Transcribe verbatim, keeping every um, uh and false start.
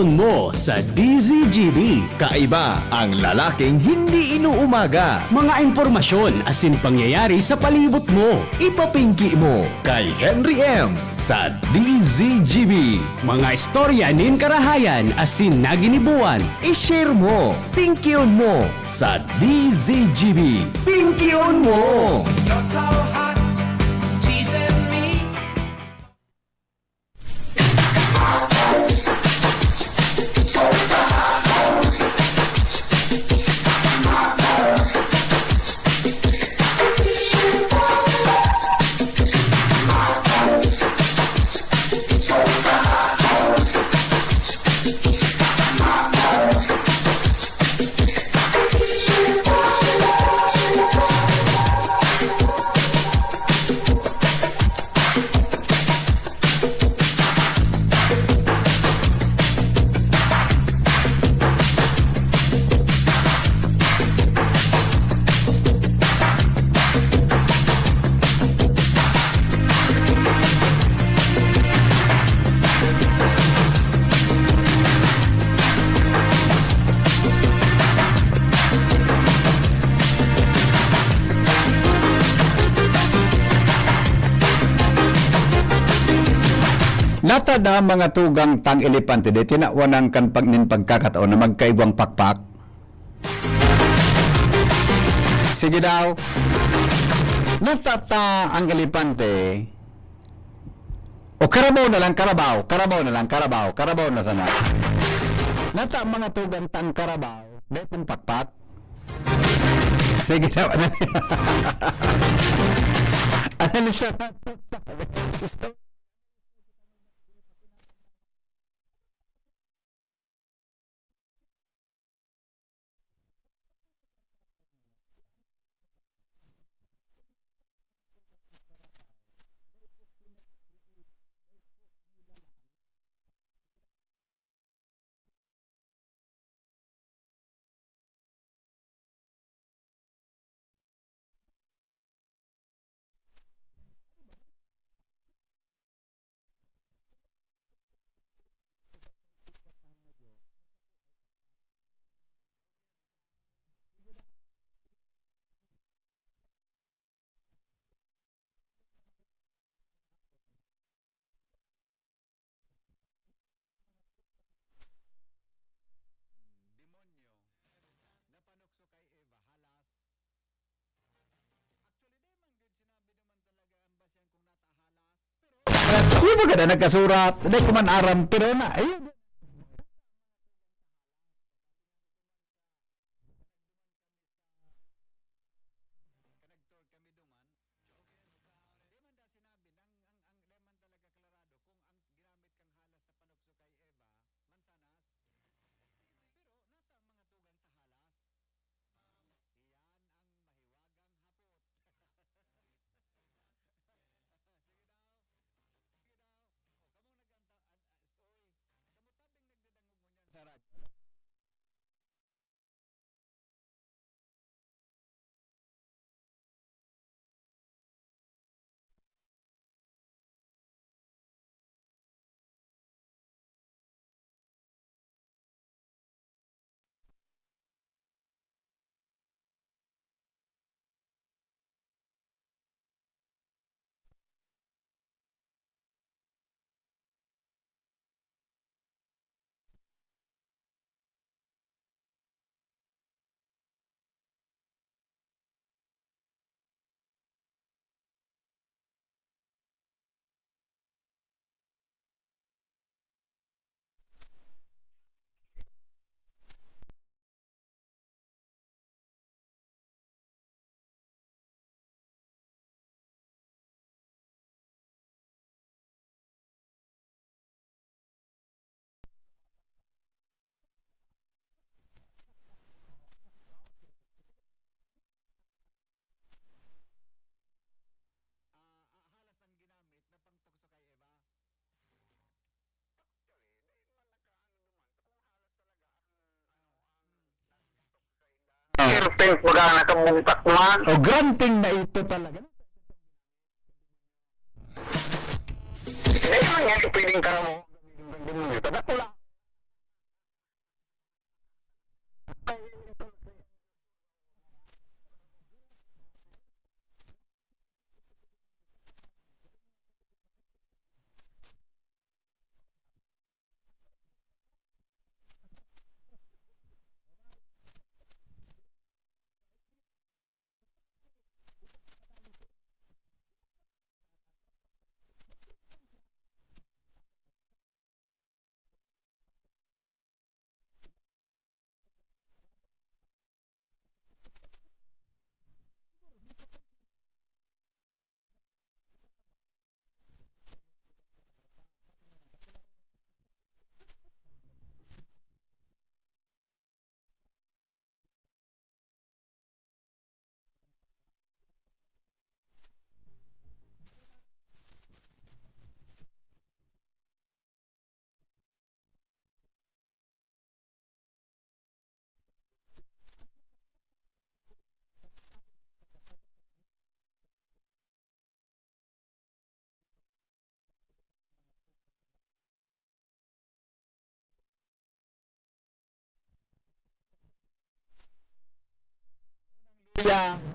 mo sa D Z G B. Kaiba ang lalaking hindi inuumaga. Mga impormasyon asin pangyayari sa palibot mo. Ipapingki mo kay Henry M sa D Z G B. Mga istorya nin karahayan asin naginibuan. I-share mo, pingkion mo sa D Z G B. Pingkion mo! You're so hot, teasing me. Natad na mga tugang tang elepante, di tinawan kan pag-, nin pagkakataon na magkaigwang pakpak. Sige daw. Natata ang elepante. O karabaw na lang, karabaw. Karabaw na lang, karabaw. Karabaw na sana. Nata mga tugang tang karabaw. Depong pakpak. Sige daw. Ano, ano na siya? Demonyo, napanukso kay Eva, halas. Actually, di man gud sinabi naman talaga ang basyan kung nata halas, pero yung mga na nagkasurat, di ko man aram, pero na, ayun. Nag-tour kami duman. Di man da sinabi, ang, ang, ang, di man talaga klarado kung ang ginamit kang halas na panukso kay Eva, mansanas. Pero nata ang mga tugang ta halas. Iyan ang mahiwagang hapot. Sige daw. Sige daw. O, kamong nag-anta-, an-, as-, oy. Kamo tabing nagdadangog ngunyan sa radyo. Ah, ah, halas ang ginamit na pangtukso kay Eva. Surfing ko na nakabungtak man. O, granting na ito talaga. Hindi naman nga ito pwedeng karamo. Ito na pula. Hallelujah.